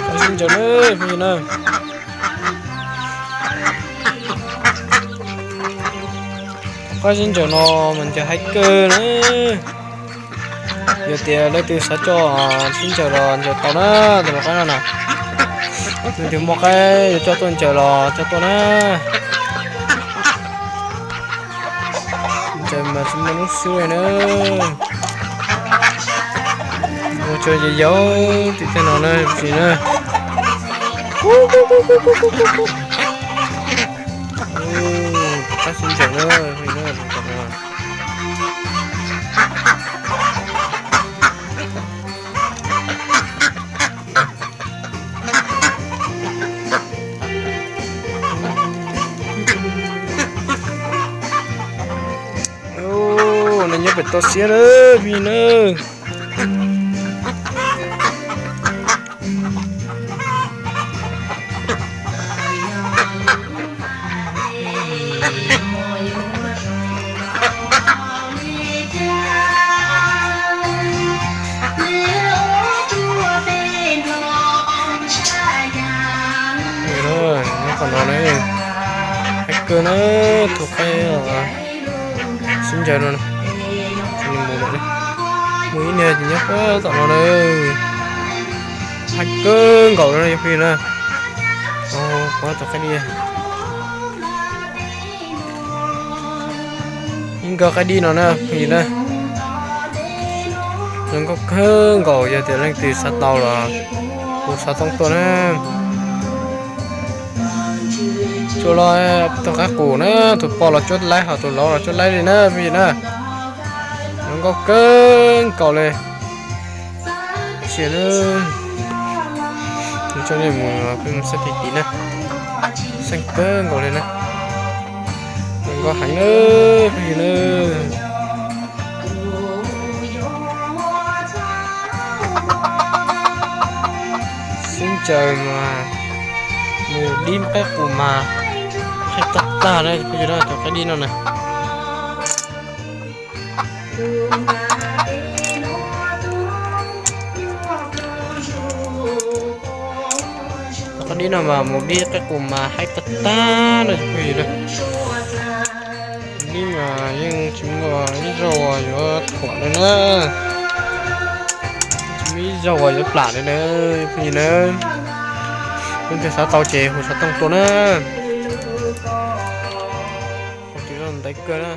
Qab sib ncaws na, phooj ywg na. Qab sib ncaws no mas ncaws haib kawg na. Yog tias leej twg xav coj sib ncaws los ncaws tau na, tus lau qaib no na. Leej twg muaj qaib yuav coj tuaj ncaws los coj tuaj na. Ncaws mas tsis muaj lub xub na. Ua tso yau yau tim tej no na, tsis na. Qab sib ncaws na, phooj ywg na. Nws nyob pem toj siab na, phooj ywg na. Nyob qhov no na, haib kawg na, tus qaib sib ncaws no. Mus ib niag ces nyob tom no na. Haib kawg nkaus na, yog phooj ywg na. Qhov tus qaib dib, ib nkawg qaib dib no na, phooj ywg na. Zoo nkauj kawg nkaus, yog tias leej twg xav tau los hu xov tooj tuaj na. Tsuas los tau qaib qus na, tus poj los cuab laib ho tus laus los cuab laib li na, phooj ywg na. Zoo nkauj kawg nkaus li. Sia na, coj nej mus peb mus saib tim tid na. Xeeb kawg nkaus li na. Zoo nkauj heev na, phooj ywg na. Sib ncaws mas mus dib qaib qus mas haib tag tag na, phooj ywg na, tus qaib dib no na. Tus qaib dib no mas mus dib qaib qus mas haib tag tag na, phooj ywg na. Dib mas yeej tsis muaj ib zaug yuav thuam li na. Tsis muaj ib zaug yuav plam li na, phooj ywg na. Leej twg xav tau ces hu xov tooj tuaj na. Tus no ntev kawg na.